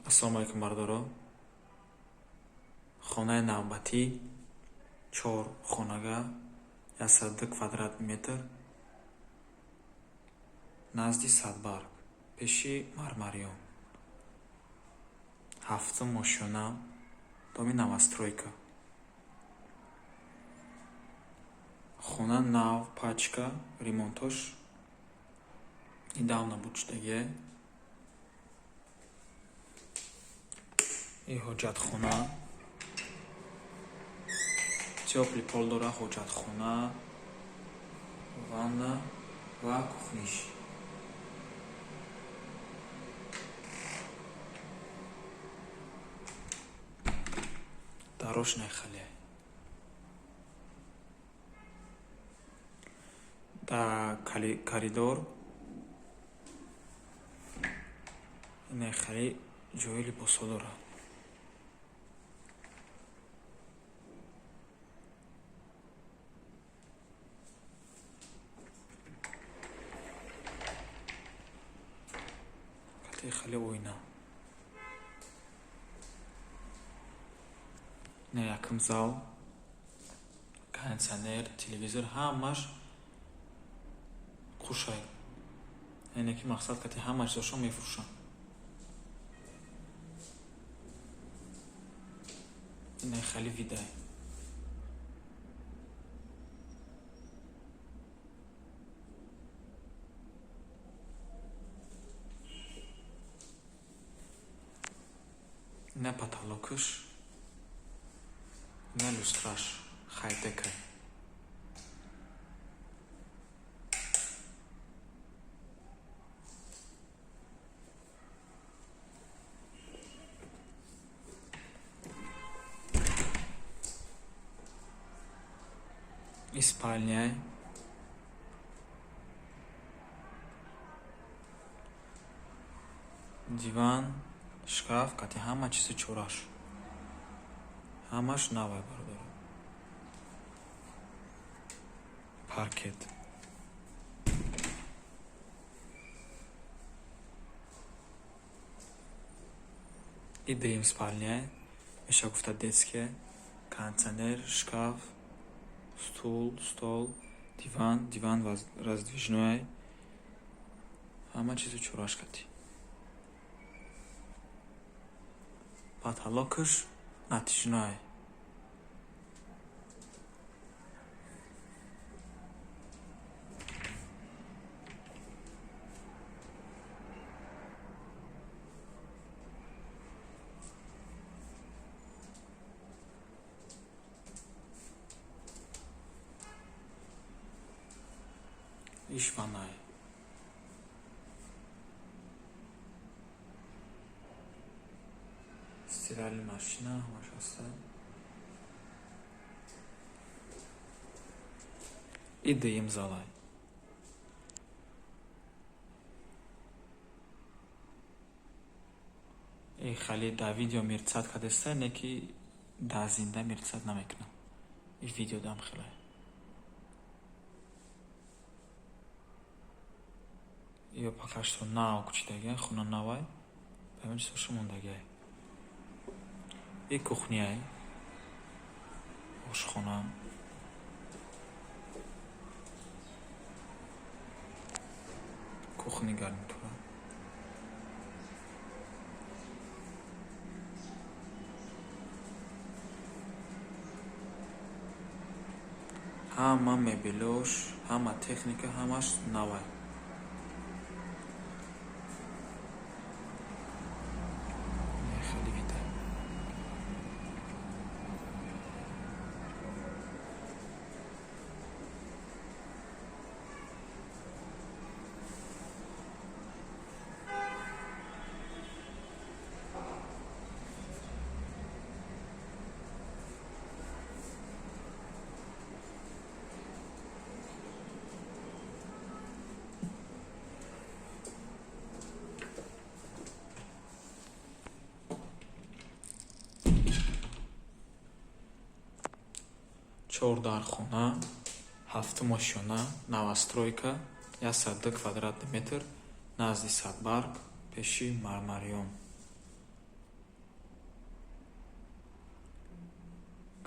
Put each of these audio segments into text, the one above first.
Ассалому алайкум, бародаро. Хонаи навбатӣ, чор хонага, 102 квадрат метр, назди Садбарг, пеши Мармариён. Ҳафтум ошёна, доми новостройка. Хона нав, пачка, ремонтош недавно буд шудагиа. И ҳоҷатхона, тёплый пол дора, ҳоҷатхона, ванна ва кухниш. Дарош нехале. Дар коридор нехали ҷои либосҳо дорад. Хеле оина. Ина якум зал, кондитсионер, телевизор, ҳамаш хушай. Яъне ки мақсад кати ҳама чизошон мефурӯшанд. Ина хеле видай. Ина потолокаш, ина люстраш хай-текай. И спальняй. Диван, шкаф, кати ҳама чизи чораш. Ҳамаш навай, бародаро. Паркет. И дуюм спальня, меша гуфта детская, кондитсионер, шкаф, стул, стол, диван, диван раздвижной. Ҳама чизу чораш кати. Потолокаш натяжной. Иш ваннай. Стиральная машина ҳамаш ҳаста. И дуюм залай. И хеле дар видео мерцать кардеста, не ки дар зинда мерцать намекунад. И видео дам хеле. Ё пока что нав кучидагиа, хона навай. Ба ҳамин чизҳошо мондагиай. И кухняй. Ошхона. Кухонный гарнитура. Ҳама мебелош, ҳама техника, ҳамаш навай. Хеле вида. Чор дархона, ҳафтум ошёна, новостройка, 102 квадратный метр, назди Садбарг, пеши Мармариён.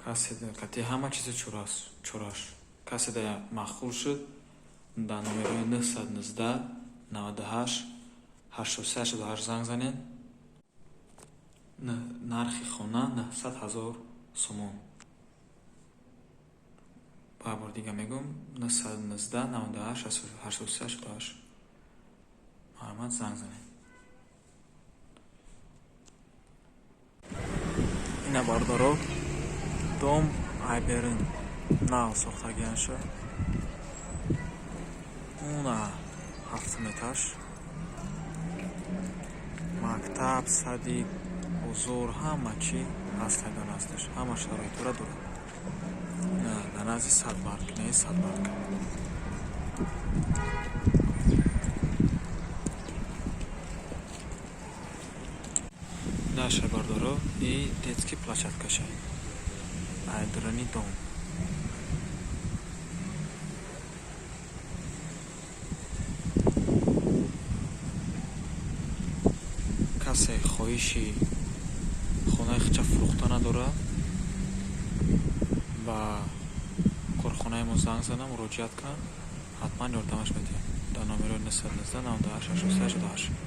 Касе кати ҳама чизи чораш. Касе да маъқул шуд, дар номерои 919 98 83 88 занг занед. Нархи хона 900 ҳазор сомон. Ба бор дига мегӯм: 919 98 83 88. Марҳамат, занг занед. Ина, бародаро, дом айберин нав сохтагианша. Уна ҳафтум этаж. Мактаб, садик, бозор, ҳама чӣ ҳаст дар наздаш, ҳама шароитҳоро дорад. Дар назди Садбарг, не, Садбарг. Наша, бародаро, и детский площадкаша. Айдарани дом. Касе хоҳиши хонаи худша фурӯхта надорад, ба корхонаи мо занг зана, муроҷиат кунад, ҳатман ёрдамаш медиҳем. Дар номерои 919 98 83 88.